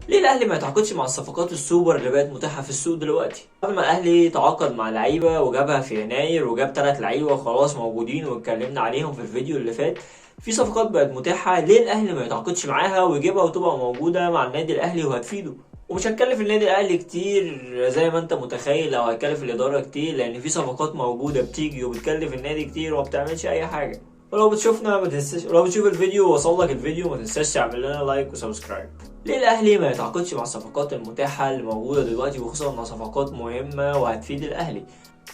ليه الاهلي ما يتعاقدش مع الصفقات السوبر اللي بقت متاحة في السوق دلوقتي؟ بعد ما الاهلي تعاقد مع لعيبة وجابها في يناير وجاب 3 لعيبة وخلاص موجودين واتكلمنا عليهم في الفيديو اللي فات، في صفقات بقت متاحة، ليه الاهلي ما يتعاقدش معاها ويجيبها وتبقى موجودة مع النادي الاهلي وهتفيده؟ ومش هتكلف النادي الاهلي كتير زي ما انت متخيل، او هتكلف الادارة كتير، لان في صفقات موجودة بتيجي وبتكلف النادي كتير وما بتعملش اي حاجة. ولو بتشوفنا ما تنساش، ولو بتشوف الفيديو ووصل لك الفيديو ما تنساش تعمل لنا like و subscribe. ليه الاهلي ما يتعاقدش مع الصفقات المتاحة اللي موجودة دلوقتي، وخصوصا انها صفقات مهمة وهتفيد الاهلي؟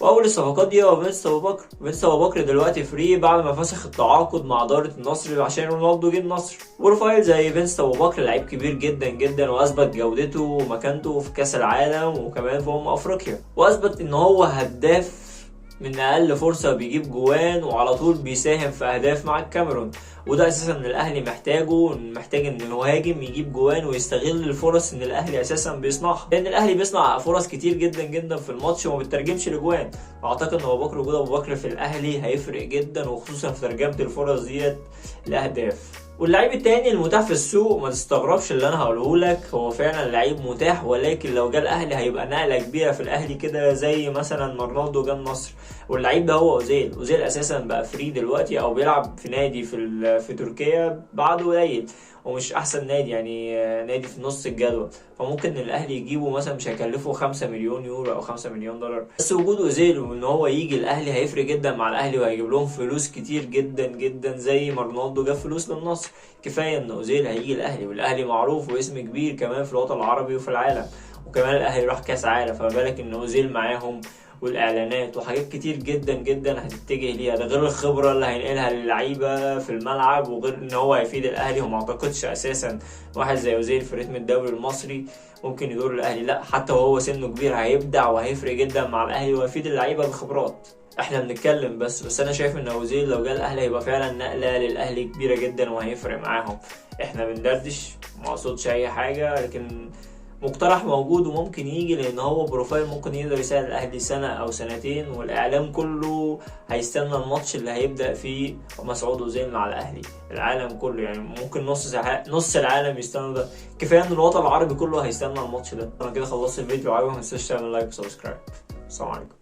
واول الصفقات دي هو فينيسيوس ابو بكر. فينيسيوس ابو بكر دلوقتي free بعد ما فسخ التعاقد مع ادارة النصر عشان رونالدو جه النصر. profile زي فينيسيوس ابو بكر لعيب كبير جدا جدا، واثبت جودته ومكانته في كاس العالم وكمان في افريقيا، واثبت ان هو هداف من اقل فرصة بيجيب جوان وعلى طول بيساهم في اهداف مع الكاميرون، وده اساسا ان الاهلي محتاجه، محتاج ان المهاجم يجيب جوان ويستغل الفرص ان الاهلي اساسا بيصنعها، لان الاهلي بيصنع فرص كتير جدا جدا في الماتش وما بيترجمش لجوان. اعتقد ان ابو بكر، وجود ابو بكر في الاهلي هيفرق جدا، وخصوصا في ترجمه الفرص ديت لاهداف. واللعيب التاني المتاح في السوق، ما تستغربش اللي انا هقوله لك، هو فعلا لعيب متاح، ولكن لو جه الاهلي هيبقى نقله كبيرة في الاهلي كده، زي مثلا ما رونالدو جه النصر. واللعيب ده هو اوزيل. اوزيل اساسا بقى free دلوقتي، او بيلعب في نادي في تركيا بعده قليل، ومش احسن نادي، يعني نادي في نص الجدول، فممكن الاهلي يجيبه مثلا مش هيكلفه 5 مليون يورو او 5 مليون دولار. بس وجود اوزيل وان هو يجي الاهلي هيفرق جدا مع الاهلي، وهيجيب لهم فلوس كتير جدا جدا زي ما رونالدو جاب فلوس للنصر. كفاية ان اوزيل هيجي الاهلي، والاهلي معروف واسم كبير كمان في الوطن العربي وفي العالم، وكمان الاهلي راح كاس عالم، فما بالك ان اوزيل معاهم، والاعلانات وحاجات كتير جدا جدا هتتجه ليها، ده غير الخبرة اللي هينقلها للعيبة في الملعب، وغير ان هو هيفيد الاهلي. وما اعتقدش اساسا واحد زي اوزيل في رتم الدوري المصري ممكن يدور الاهلي، لا حتى وهو سنة كبير هيبدع وهيفرق جدا مع الاهلي وهيفيد اللعيبة بخبرات. احنا بنتكلم بس انا شايف ان اوزيل لو جه الاهلي هيبقى فعلا نقله للاهلي كبيرة جدا وهيفرق معاهم. احنا بندردش، ما اقصدش اي حاجة، لكن مقترح موجود وممكن يجي، لان هو profile ممكن يقدر يساعد الاهلي سنة او سنتين، والاعلام كله هيستنى الماتش اللي هيبدا فيه مسعود اوزيل مع الاهلي، العالم كله يعني ممكن نص العالم يستنى ده، كفاية ان الوطن العربي كله هيستنى الماتش ده. انا كده خلصت الفيديو، عجبك ما تنساش تعمل like و subscribe. السلام عليكم.